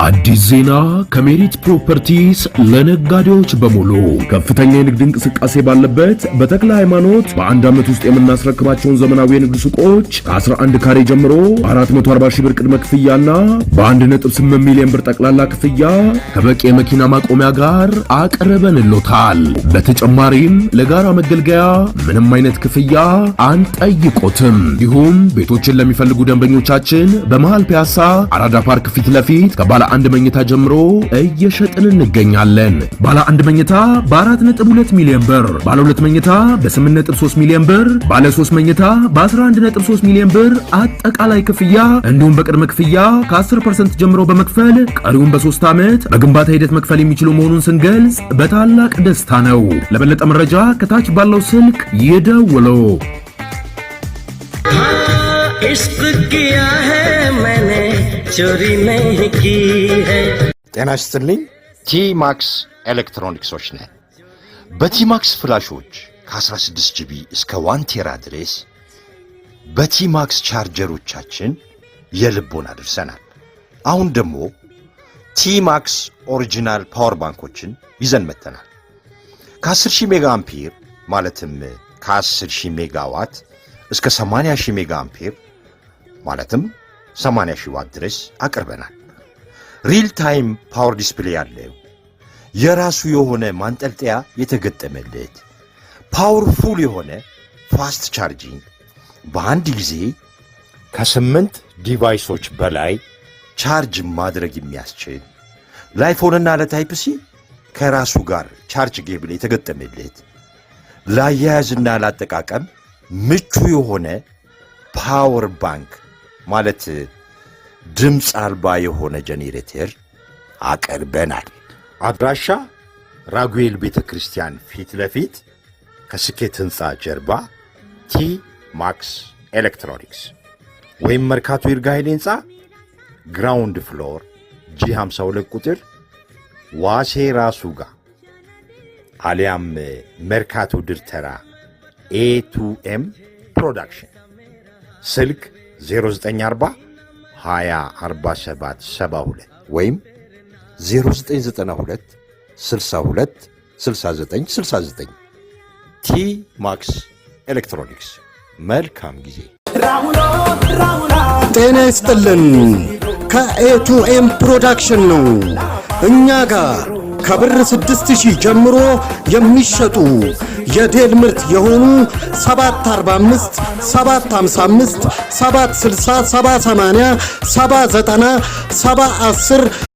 አዲስ ዜና ከሜሪት ፕሮፐርቲስ ለነጋዴዎች በሙሉ። ከፍተኛ የንግድ እንቅስቃሴ ባለበት በተክለ ሃይማኖት በ1 ዓመት ውስጥ የምናስረክባቸውን ዘመናዊ የንግድ ሱቆች ከ11 ካሬ ጀምሮ 440 ሺህ ብር ቅድመ ክፍያና በ1.8 ሚሊዮን ብር ጠቅላላ ክፍያ ከበቂ የመኪና ማቆሚያ ጋር አቅርበንሎታል። በተጨማሪም ለጋራ መገልገያ ምንም አይነት ክፍያ አንጠይቆትም። እንዲሁም ቤቶችን ለሚፈልጉ ደንበኞቻችን በመሃል ፒያሳ አራዳ ፓርክ ፊት ለፊት ከባለ አንድ መኝታ ጀምሮ እየሸጥን እንገኛለን። ባለ አንድ መኝታ በ4.2 ሚሊዮን ብር፣ ባለ ሁለት መኝታ በ8.3 ሚሊዮን ብር፣ ባለ ሶስት መኝታ በ11.3 ሚሊዮን ብር አጠቃላይ ክፍያ እንዲሁም በቅድመ ክፍያ ከ10% ጀምሮ በመክፈል ቀሪውን በ3 ዓመት በግንባታ ሂደት መክፈል የሚችሉ መሆኑን ስንገልጽ በታላቅ ደስታ ነው። ለበለጠ መረጃ ከታች ባለው ስልክ ይደውሉ። इश्क किया है मैंने, चोरी नहीं की है। ጤና ይስጥልኝ። ቲማክስ ኤሌክትሮኒክሶች ነን። በቲማክስ ፍላሾች ከ16 GB እስከ 1 tera ድረስ፣ በቲማክስ ቻርጀሮቻችን የልቦን አድርሰናል። አሁን ደግሞ ቲማክስ original power ባንኮችን ይዘን መጥተናል። ከ10,000 mega ampere ማለትም ከ10,000 ሜጋዋት እስከ 80,000 mega ampere ማለትም 80,000 ዋት ድረስ አቅርበናል። Real time power display ያለው፣ የራሱ የሆነ ማንጠልጠያ የተገጠመለት፣ powerful የሆነ fast charging፣ በአንድ ጊዜ ከስምንት device ኦች በላይ charge ማድረግ የሚያስችል፣ ለ iPhone ና ለ Type C ከራሱ ጋር charge cable የተገጠመለት፣ ለአያያዝና ለአጠቃቀም ምቹ የሆነ power bank ማለት ድምፅ አልባ የሆነ ጄኔሬተር አቅርበናል። አድራሻ ራጉኤል ቤተ ክርስቲያን ፊት ለፊት ከስኬት ሕንፃ ጀርባ ቲ ማክስ ኤሌክትሮኒክስ ወይም መርካቶ ይርጋ ኃይሌ ሕንፃ ground floor G 52 ቁጥር ዋሴ ራሱ ጋር አሊያም መርካቶ ድርተራ ኤ2ኤም ፕሮዳክሽን፣ ስልክ 094 20 47 72 ወይም 0992 62 69 69። ቲ ማክስ ኤሌክትሮኒክስ፣ መልካም ጊዜ። ጤና ይስጥልን። ከኤቱኤም ፕሮዳክሽን ነው። እኛ ጋር ከብር 6000 ጀምሮ የሚሸጡ የዴል ምርት የሆኑ 745፣ 755፣ 760፣ 780፣ 790፣ 710